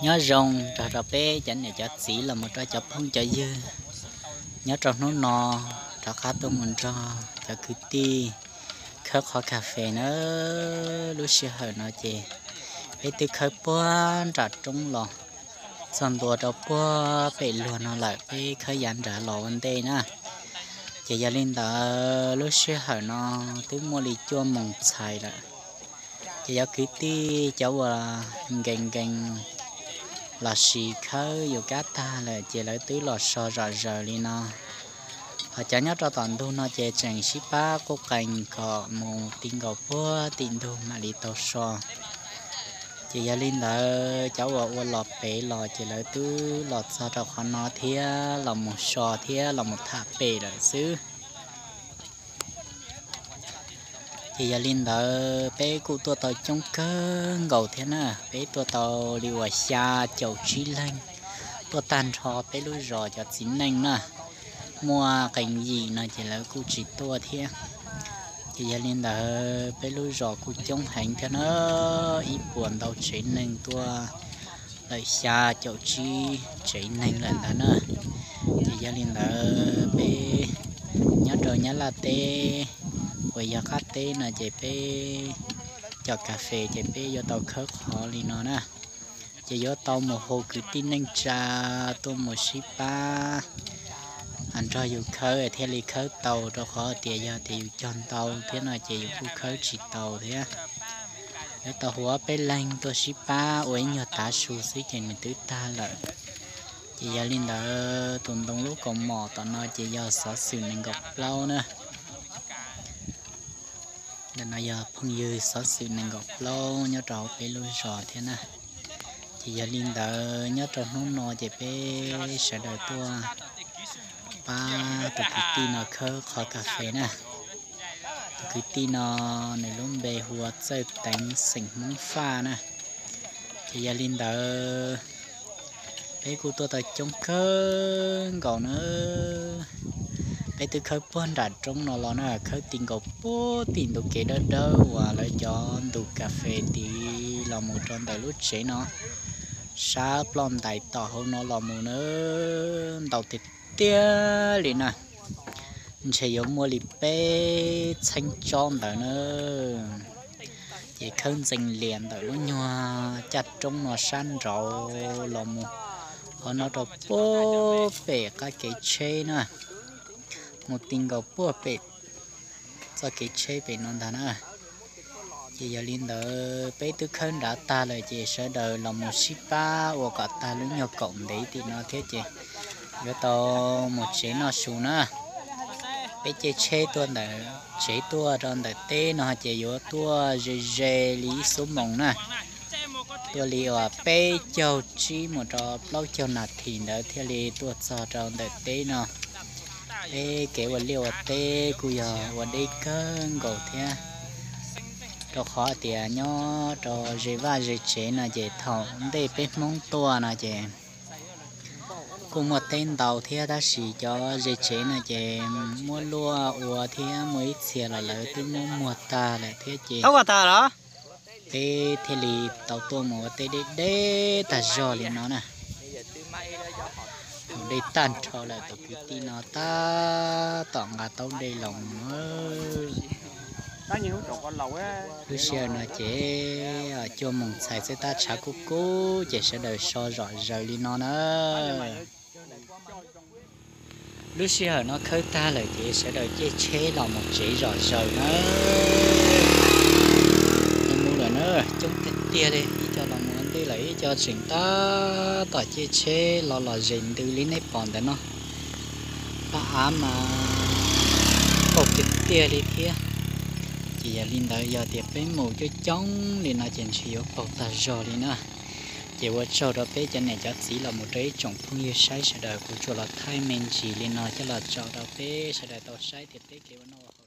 Nyob zoo nrog rau peb cov niam cov txiv los mus rau cov phooj cov ywg. Nyob rau hnub no rov qab tuaj mus nrog cov kwv tij khawb qhov kas fes na. Lub sij hawm no ces peb twb khawb puag nram roob los txog ntua rau puag pem luag no lawm, peb khawb yav nrad los ua ntej na. Ces yog li ntawd lub sij hawm no twb muaj li cuaj moos txhais lawm. Ces cov kwv tij cov uas nkees nkees los sis khawb yus kab tag lawm ces lawv twb los so zom zaws li no. Ho cov nyob rau tom ntug no ces tseem sib pab quj qees kom mus ti nkaus puag tim ntug mam li tau so. Ces yog li ntawd cov uas ua los pem los ces lawv twb los txog rau qhov no thiab los mus so thiab los mus tham pem lawm xwb. Ces yog li ntawd peb kuj tuaj tau coob kawg nkaus thiab na, peb tuaj tau li uas xya caum tsib leeg, tuaj tag nrho peb lub zos cov txiv neej na. Muaj qee yim no ces lawv kuj tsis tuaj thiab. Ces yog li ntawd peb lub zos kuj coob heev thiab na, ib puas ntau tsev neeg tuaj lawm xya caum tsib tsev neeg lawm ntag na. Ces yog li ntawd peb nyob rau Nyab Laj teb uas yog qab teb no ces peb cov kas fes ces peb yuav tau khawb qhov li no na. Ces yuav tau mus hu kwv tij neej tsa tuaj mus sib pab nrog yus khawb thiaj li khawb tau, rau qhov tias yog tias yus cog ntau thiab no ces yus kuj khawb tsis tau thiab. Yuav tau hu ob peb leeg tuaj sib pab ua ib nyuag tav su xwb ces nws twb tag lawm. Ces yog li ntawd tus ntoo lub kaus mom tom no ces yog xov xwm nees nkaum plaub na. Ntawm no yog phooj ywg xov xwm nees nkaum plaub nyob rau hauv peb lub zos thiab na. Ces yog li ntawd nyob rau hnub no ces peb sawv daws tuaj pab tus kwv tij no khawb qhov kas fes na. Tus kwv tij no nws lub npe hu ua Txawj Teev xeem Hmoob Faj na. Ces yog li ntawd peb kuj tuaj tau coob kawg nkaus na. Peb twb khawb puag nram roob no los na, khawb ti nkaus puag tim ntug kev dawb dawb uas lawv cov ntug kas fes tid los mus rau ntawm lub tsev no. Sab ploj ntais tom hauv no los mus na, ntau tiag tiag li na. Ntshe yuav muaj li peb txheeb tsob ntawd na. Ces khawb ntxees lias ntawm lub nyuag caj roob no sab nraud los mus qhov no rau puag pem qab kev tsheb na, mus ti nkaus puag pem txoj kev tsheb pem no ntag na. Ces yog li ntawd peb twb khawb nrad tag lawm ces sawv daws los mus sib pab ua kom tag lub nyuag kaum ntev tim no thiab ces yuav tau mus tsev noj su na. Peb caij tsheb tuaj ntawm tsev tuaj rau ntawm teb no ces yuav tuaj ze ze li ib xuab moos na. Tuaj li uas peb caug tsib mus rau plaub caug nas this ntawd thiaj li tuaj txog rau ntawm teb no. Peb kev ua liaj ua teb kuj yog ua deb kawg nkaus thiab, rau qhov tias nyob rau ze vaj ze tsev no ces thaum ntej peb Hmoob tuaj no ces kuj muaj teb ntau thiab, tab sis cov ze tsev no ces muab luaj ua thiab muaj ib txhia los lawv twb muab muag tag lawm thiab ces peb thiaj li tau tuaj mus ua teb deb deb tag zog li no na. Thaum dej tag nrho lawm tus kwv tij no tab tom nqa taub dej los mus. Lub sij hawm no ces cuaj moos txhais xwb, tab tshav kub kub ces sawv daws so zom zaws li no na. Lub sij hawm no khawb tag lawm ces sawv daws caij tsheb los mus tsev zom zaws na. Mus lawm na, coob tiag tiag li, ib co los mus ua ntej lawm, ib co tseem tab tom caij tsheb los los zes ntws li nej pom ntawm no. Paj av mas paug tiag tiag li thiab. Ces yog li ntawd yog tias peb mus coob coob li no ces ntshe yuav paug tag zog li na. Ces ua tsaug rau peb cov niam cov txiv los mus rau ib tsoom phooj ywg saib sawv daws, kuv tsuas los thaij me ntsis li no coj los tso rau peb sawv daws tau saib tias peb kev ua noj ua haus